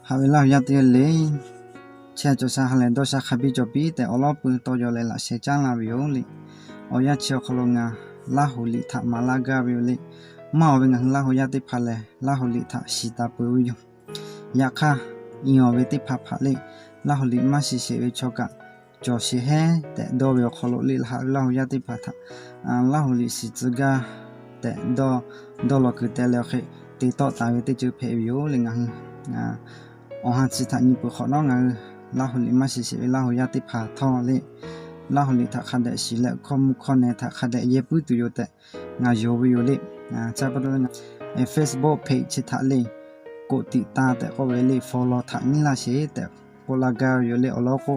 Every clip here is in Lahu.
Haꞈ ve Laˇ huˍ yaˇ teˇ g'aˇ le, chehˇ cawˬ sha ha lehˬ dawˇ sha hk'a biˇ cawˬ piˇ tehꞈ awˬ lawˉ pui tawˇ yaw leh laꞈ sheh caˉ laˇ ve yoˬ le. Awˬ yanˇ chi awˬ hk'aw lo ngaˬ Laˇ huˍ liꞈ htaꞈ maˍ laˇ gaˇ ve yoˬ le. Maˇ awˬ ve ngaˬ hui Laˇ huˍ yaˇ teˇ hpaˍ lehˬ Laˇ huˍ liꞈ htaꞈ shiˍ taˍ peuˬ ve yoˬ. Yaꞈ hk'aˇ, iˉ awˬ ve teˇ hpaˍ hpaˍ le, Laˇ huˍ liꞈ maˇ shiˍ sheˍ ve chaw kaꞈ cawˬ sheˍ heˉ tehꞈ dawˇ ve awˬ hk'aw lo le, haꞈ ve Laˇ huˍ yaˇ teˇ hpaˍ htaꞈ Laˇ huˍ liꞈ shiˍ tcuh gaˇ tehꞈ dawˇ, dawˇ law kuiˬ teh leh awˬ hk'e te tawˆ taˍ ve teˇ ceuˬ hpehꞈ ve yoˬ le. Ngaˬ hui awˬ ha chi htaꞈ nyi peuˬ hk'awꞈ nawˉ, ngaˬ hui Laˇ huˍ liꞈ maˇ shiˍ sheˍ ve Laˇ huˍ yaˇ teˇ hpaˍ htawˇ le, Laˇ huˍ liꞈ htaꞈ hk'a dehꞈ shiˍ leh hkawˇ mvuh hkawˇ neh htaꞈ hk'a dehꞈ yehˇ puiˉ tuˬ yoˬ tehꞈ ngaˬ yonˍ ve yoˬ le. Chi pa taw le, Facebook page chi htaꞈ le กดติดตาม tehꞈ k'oˆ ve le, follow htaꞈ nyiˉ laˇ sheˍ tehꞈ k'oˆ laˇ gaˇ ve yoˬ le. Awˬ lawn k'o,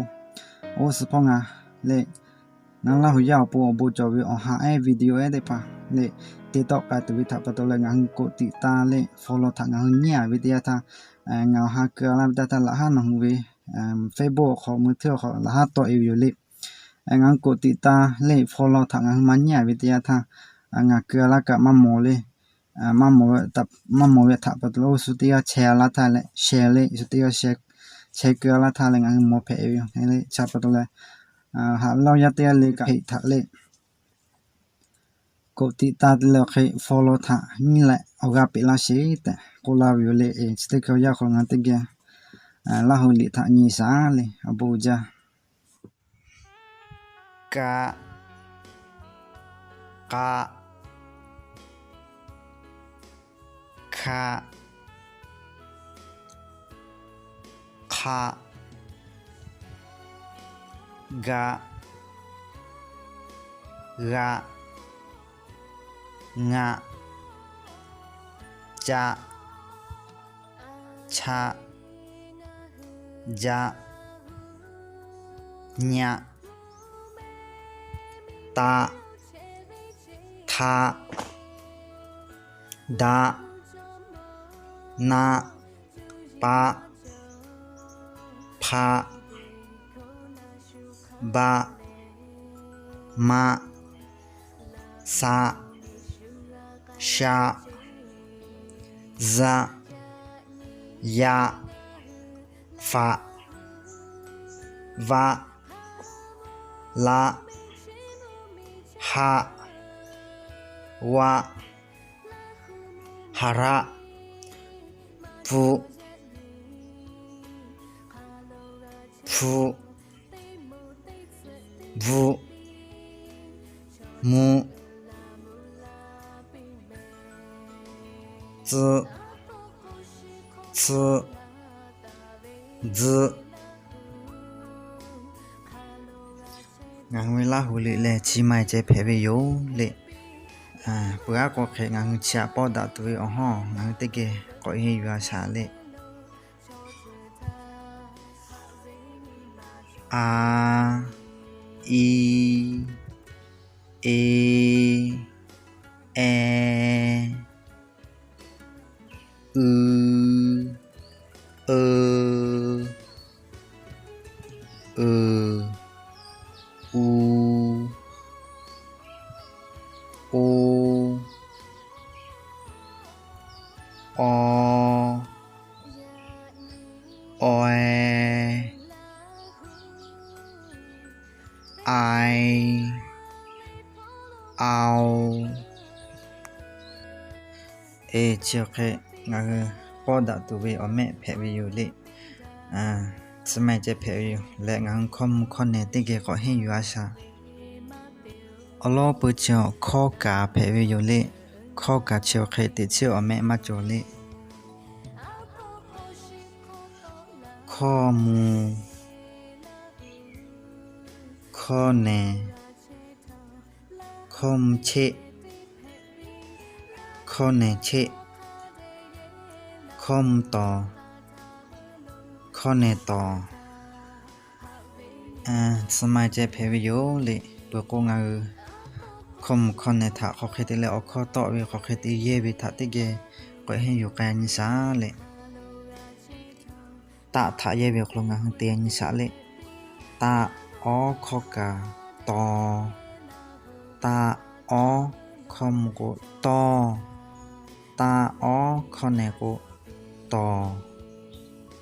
oˇ suhˍ hpawˇ ngaˬ le, ngaˬ Laˇ huˍ yaˇ awˬ pon awˬ bon cawˬ ve awˬ ha ehˉ video ehˉ teˇ hpaˍ le te tawˆ k'ai tuˬ ve htaꞈ pa taw leh ngaˬ hui กดติดตาม le follow htaꞈ ngaˬ hui nyiˉ a ve teˇ yanˇ htaˇ, ngaˬ awˬ ha keu a laˇ ve teˇ yanˇ htaˇ laꞈ haˉ nawˬ hui ve Facebook awˬ hk'aw, mui hteˇ awˬ hk'aw laꞈ haˉ tawˆ e ve yoˬ le. Ngaˬ hui กดติดตาม le follow htaꞈ ngaˬ hui maˇ nyiˉ a ve teˇ yanˇ htaˇ, ngaˬ keu a laˇ kaꞈ maˇ mawˬ le. Maˇ mawˬ ve htaꞈ pa taw leh oˇ suhˍ teˇ g'aˇ chehˇ a laˇ htaˇ leh sheh le, suhˍ teˇ g'aˇ sheh keu a laˇ htaˇ leh ngaˬ hui mawˬ hpehꞈ ve yoˬ le. Chi pa taw leh, haꞈ ve Laˇ huˍ yaˇ teˇ g'aˇ le kaꞈ hpeꞈ htaꞈ le กดติดตาม te leh awˬ hk'e follow htaꞈ nyiˉ leh awˬ g'aˇ peꞈ laˇ sheˍ tehꞈ k'oˆ laˇ ve yoˬ le. Chi teˇ hkui yaˇ hk'aw lo ngaˬ teˇ geh Laˇ huˍ liꞈ htaꞈ nyi shaˍ le. Awˬ bon uiˍ jaˇ. Kaꞈ, k'aꞈ, hkaꞈ, hk'aꞈ, gaꞈ, g'aꞈ, ngaꞈ, caꞈ, chaꞈ, jaꞈ, nyaꞈ, taꞈ, htaꞈ, daꞈ, naꞈ, paꞈ, hpaꞈ, baꞈ, maꞈ, saꞈ, shaꞈ, zaꞈ, yaꞈ, faꞈ, vaꞈ, laꞈ, haꞈ, waꞈ, haˍraꞈ, pfuhꞈ, hpfuhꞈ, bvuhꞈ, muꞈ, tcuhꞈ, tsuhꞈ, tzuhꞈ. Ngaˬ hui ve Laˇ huˍ liꞈ lehˬ chi ma ceh hpehꞈ ve yoˬ le. Peuˬ aˉ k'o hk'e ngaˬ hui chi aꞈ pawˆ daꞈ tuˬ ve awˬ hawˉ ngaˬ hui teˇ geh k'awꞈ henˇ yuˬ a shaˍ le. A, i, e, e, u, e, u, u, o, aw, aw, e, ai, ao. E, chi awˬ hk'e ngaˬ hui pawˆ daꞈ tuˬ ve awˬ mehˆ hpehꞈ ve yoˬ le. Chi ma ceh hpehꞈ ve yoˬ leh ngaˬ hui hkawˇ mvuh hkawˇ neh teˇ geh k'awꞈ henˇ yuˬ a shaˍ. Awˬ lawn peuˬ chi hkawˇ kaꞈ hpehꞈ ve yoˬ le. Hkawˇ kaꞈ chi awˬ hk'e teꞈ chiˉ awˬ mehˆ maˇ cawˬ le. Hkawˇ mvuh, hkawˇ neh, hkawˇ mvuh cheˆ, hkawˇ neh cheˆ, hkawˇ mvuh tawˍ, hkawˇ neh tawˍ. Chi ma ceh hpehꞈ ve yoˬ le. Peuˬ k'o ngaˬ hui hkawˇ mvuh hkawˇ neh htaꞈ hk'aw hk'e te leh awˬ hkawˇ tawˆ ve hk'aw hk'e te yehˇ ve htaꞈ teˇ geh k'awꞈ henˇ yuˬ k'ai nyi shaˍ le. Taˆ htaꞈ yehˇ ve awˬ hk'aw lo ngaˬ hui te nyi shaˍ le. Taˆ, awˉ hkawˇ kaꞈ taw. Taˆ, awˉ hkawˇ mvuh k'o tawˇ. Taˆ, awˉ hkawˇ neh k'o tawˍ.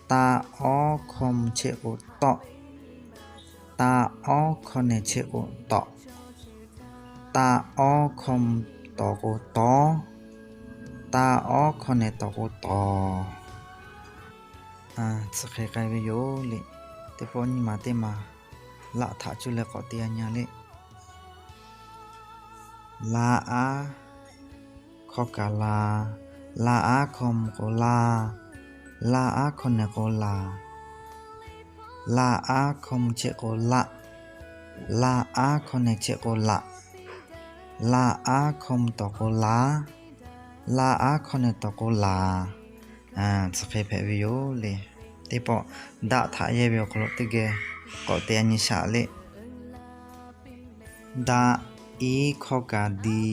Ta awˉ hkawˇ mvuh chehˇ k'o tawˆ. Ta awˉ hkawˇ nehˬ chehˇ k'o tawꞈ. Ta awˉ hkawˇ mvuh tawˍ k'o tawˉ. Ta awˉ hkawˇ nehˬ tawˍ k'o tawˍ. Tcuh hk'e k'ai ve yoˬ le. Teˇ pawˆ nyiˇ ma teˇ ma laꞈ htaꞈ cuˇ leh k'awꞈ te a nyi le. La aˉ hkawˇ kaꞈ la. La aˉ hkawˇ mvuh k'o la. La aˉ hkawˇ nehˬ k'o laˬ. La aˉ hkawˇ mvuh chehˇ k'o laˆ. La aˉ hkawˇ nehˬ chehˇ k'o laꞈ. La aˉ hkawˇ mvuh tawˍ k'o laˉ. La aˉ hkawˇ nehˬ tawˍ k'o laˍ. Tcuh hk'e hpehꞈ ve yoˬ le. Teˇ pawˆ daꞈ htaꞈ yehˇ ve awˬ hk'aw lo teˇ geh k'awꞈ te a nyi shaꞈ le. Daꞈ iˉ hkawˇ kaꞈ di.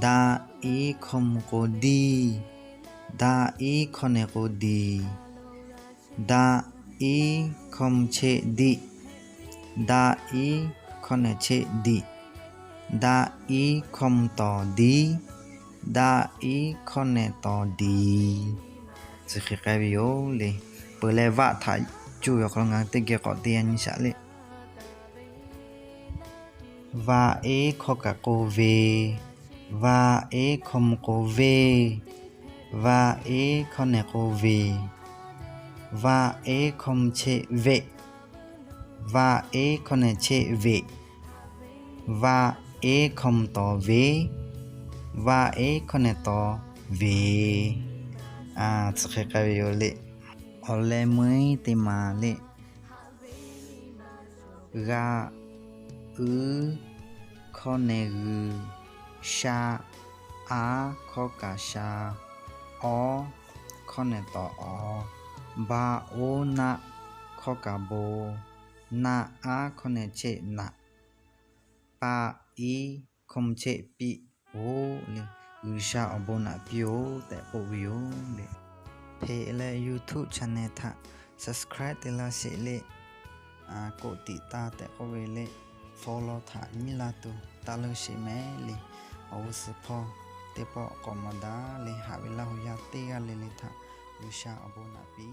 Daꞈ iˉ hkawˇ mvuh k'o diˇ. Daꞈ iˉ hkawˇ nehˬ k'o diˍ. Daꞈ iˉ hkawˇ mvuh chehˇ diˆ. Daꞈ iˉ hkawˇ nehˬ chehˇ diꞈ. Daꞈ iˉ hkawˇ mvuh tawˍ diˉ. Daꞈ iˉ hkawˇ nehˬ tawˍ diˍ. Tcuh hk'e k'ai ve yoˬ le. Peuˬ leh vaˆ htaꞈ cuˇ ve awˬ hk'aw lo ngaˬ hui teˇ geh k'awꞈ te a nyi shaꞈ le. Vaꞈ eˉ hkawˇ kaꞈ k'o ve. Vaꞈ eˉ hkawˇ mvuh k'o veˇ. Vaꞈ eˉ hkawˇ nehˬ k'o veˍ. Vaꞈ eˉ hkawˇ mvuh chehˇ veˆ. Vaꞈ eˉ hkawˇ nehˬ chehˇ veꞈ. Vaꞈ eˉ hkawˇ mvuh tawˍ veˍ. Vaꞈ eˉ hkawˇ nehˬ tawˍ veˍ. Tcuh hk'e k'ai ve yoˬ le. Awˬ leh meuˇ teˇ ma le. G'a uˉ hkawˇ nehˬ g'uiˬ, sha aˉ hkawˇ kaꞈ sha, awˉ hkawˇ nehˬ tawˍ awˬ, ba oˉ naˆ hkawˇ kaꞈ bo, naˆ aˉ hkawˇ nehˬ chehˇ naꞈ, paˆ iˉ hkawˇ mvuh chehˇ piˆ oˬ le. G'uiˬsha awˬ bon naꞈ piˇ oˬ tehꞈ k'oˆ ve yoˬ le. Hpeꞈ leh YouTube channel htaꞈ subscribe te laˇ sheˍ le. Koꞈ tiꞈ taˇ tehꞈ k'oˆ ve le. Follow htaꞈ nyiˉ laˇ tuˬ taˇ leuˇ sheˍ mehˍ le. Awˬ g'uˇ suhˍ hpawˇ teˇ pawˆ k'awꞈ mawˬ daꞈ le. Haꞈ ve laˇ hui yaˇ teˇ g'aˇ le le htaꞈ G'uiˬsha awˬ bon naꞈ piˇ